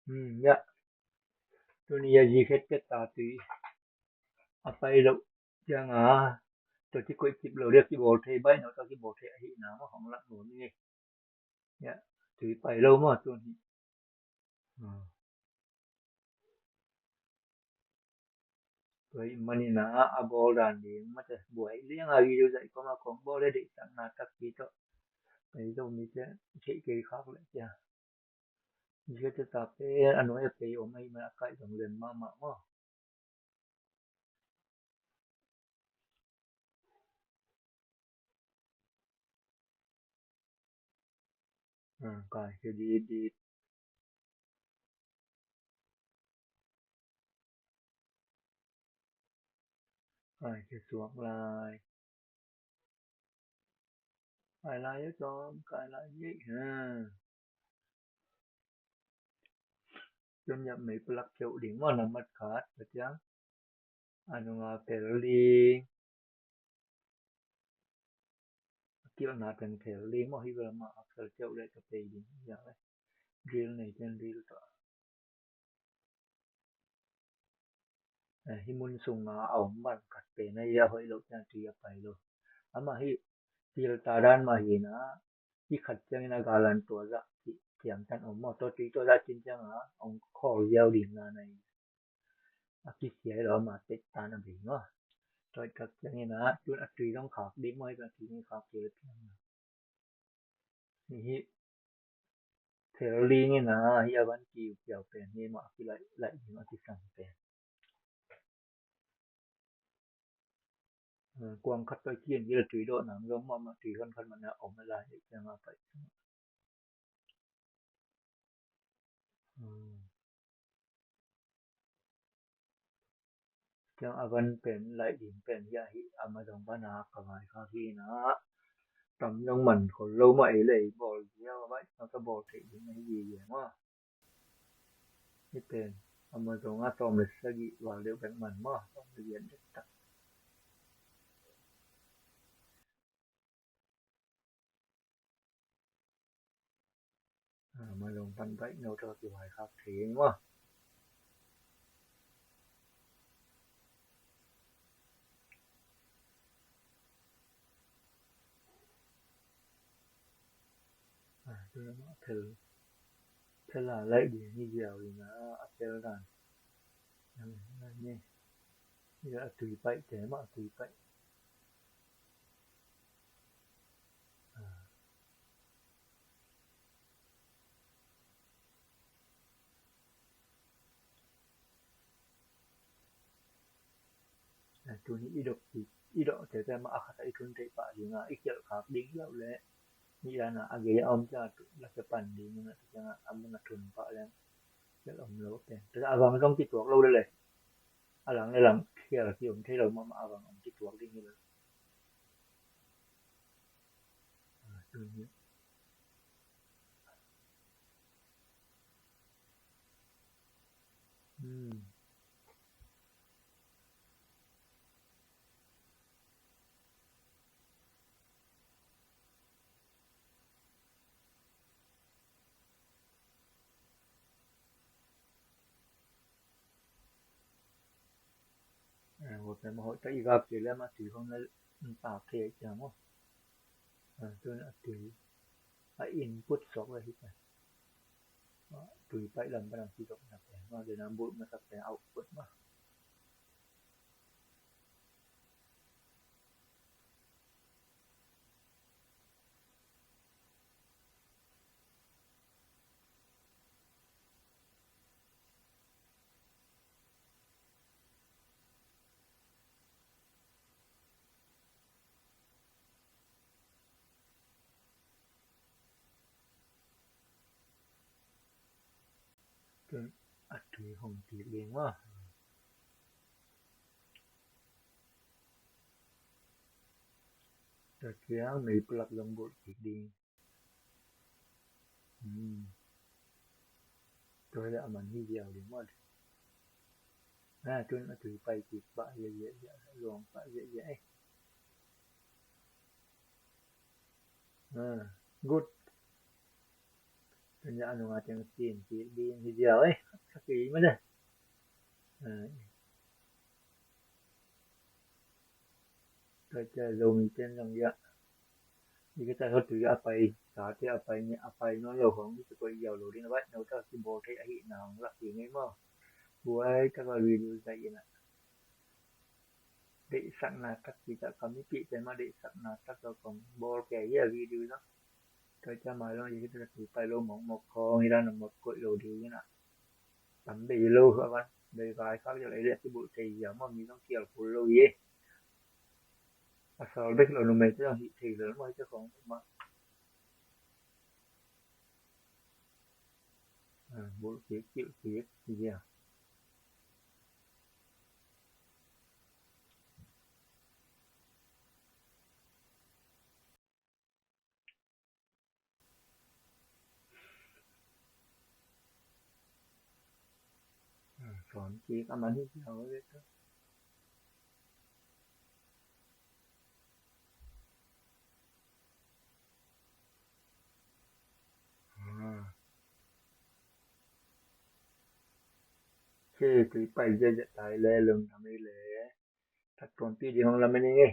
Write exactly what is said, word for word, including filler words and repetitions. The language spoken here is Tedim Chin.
Hmm, ya. Tuni a zikhet teta tui a pai loh cianga tua ci koih cip lo dia kibawl thei baih no tua kibawl thei ahihna mah hong lak nuam ing ei. Ya, tui pai lo maw tuni. Tua ih manin a bawl dan ding mate buai lianga video zaih koma kong bawl le deihsakna takpi tawh pai zo mite theih kei khak leh cia. Zia teta pen a nuai a pei om ahih man a kaih zong lem mahmah maw. Kai khia dit dit. Kai khia suak lai. Kai lai a cawm, kai lai a ha. Cun yap mei palak ceuh ding maw, nambat khat ka ciang. A nunga pel ding. A kilhna pen pel ding maw, hi bel mah a pel ceuh le ka pei ding. Drill nei ten drill tuah. Hi mun sunga a om man khat pen a hoih loh ciang tui a pai lo. Amah hi filter dan mah hi na, hi khat ciangin a galan tua zah thiam tan om maw, tua tui tua zah cin cianga ong khawl ziau ding na nei. A kisia hi lo, amah tet tan a bei maw. Tua khat ciangin a tun a tui zong khak ding maw, hi a tui khak kei le piang. Hi hi. Thel dingin a hi a van kiu kiau pen hi mah a kilaih laih ding a kisang pen. Kuang khat pai kian hi la tui dawh nang zong mah mah tui hon khat mah na om a lai hi ciang a pai. Ciang a van pen laih ding pen hi a hi a ma zong van a ka vai kha hi na. Tam zong man khol lo mah ei le ei bawl ziau a vai na ka bawl theih ding a hi hi hi maw. Hi pen a ma zong a sawm le sagih val deuh bek man maw, sawm le giat deuh tak. A ma zong pan baih no tawh kivai khak thei maw. A, tu na mah phel phel a laih ding hi ziau in a, a phel dan. Ni a tui paih te mah a tui paih. Tuni i dok i dok tete mah a khat a i tun theih pah dinga i kialh khak ding hiau le ni dana a gei a om cianga la kia pan ding na cianga a mun a tun pah leng kialh om lo pen. Tete a vang zong kituak lo le le a lang le lang khial ki om thei lo mah mah a vang om kituak ding hi lo. Hoih pen mah hoih ta i gap kei le mah tui hong na pak thei ciang maw. Tun a tui a input sok le hi pen tui paih lam pan a kizopna pen mah le na bulh masak pen output mah. Tun a tui hong kik ding maw. Tua ciang mei pulak zong bulh kik ding. Tua hi a man hi ziau ding maw. Tun a tui pai kik pah ziahziah, luang pah ziahziah ei. Good. Ken ya a nunga teng sin kik ding hi ziau ei. Khat khat kik mah le. Tua cia Zomi ten zong ya. Hi ka cia hot tui a pai, sa te a pai ni a pai nawn lo khong hi cia koih ziau lo ding a baih no ta kibawl thei ahihna hong lak hi ngei maw. Buai taka video zai ina. Deihsakna tak ci ta kam i pih te ma deihsakna tak lo kong bawl kei hi a video zong. Tua cia mai lo hi ka cia tui pai lo mawkmawk khong hi dan a mawk koih lo ding ina. Tam bei lo a van bei vai khak ziau ei le a kibulh thei ziau maw mi zong kial kul lo hi. A sal bek lo numei te zong hih thei lel maw hi te khong ma. Bulh kik kilh kik hi ziau. Sawn kik a man hi ziau ve ta. Khi tui pai ziahziah tai le lungdam ei le. That tuanpih ding hong lamen ing ei.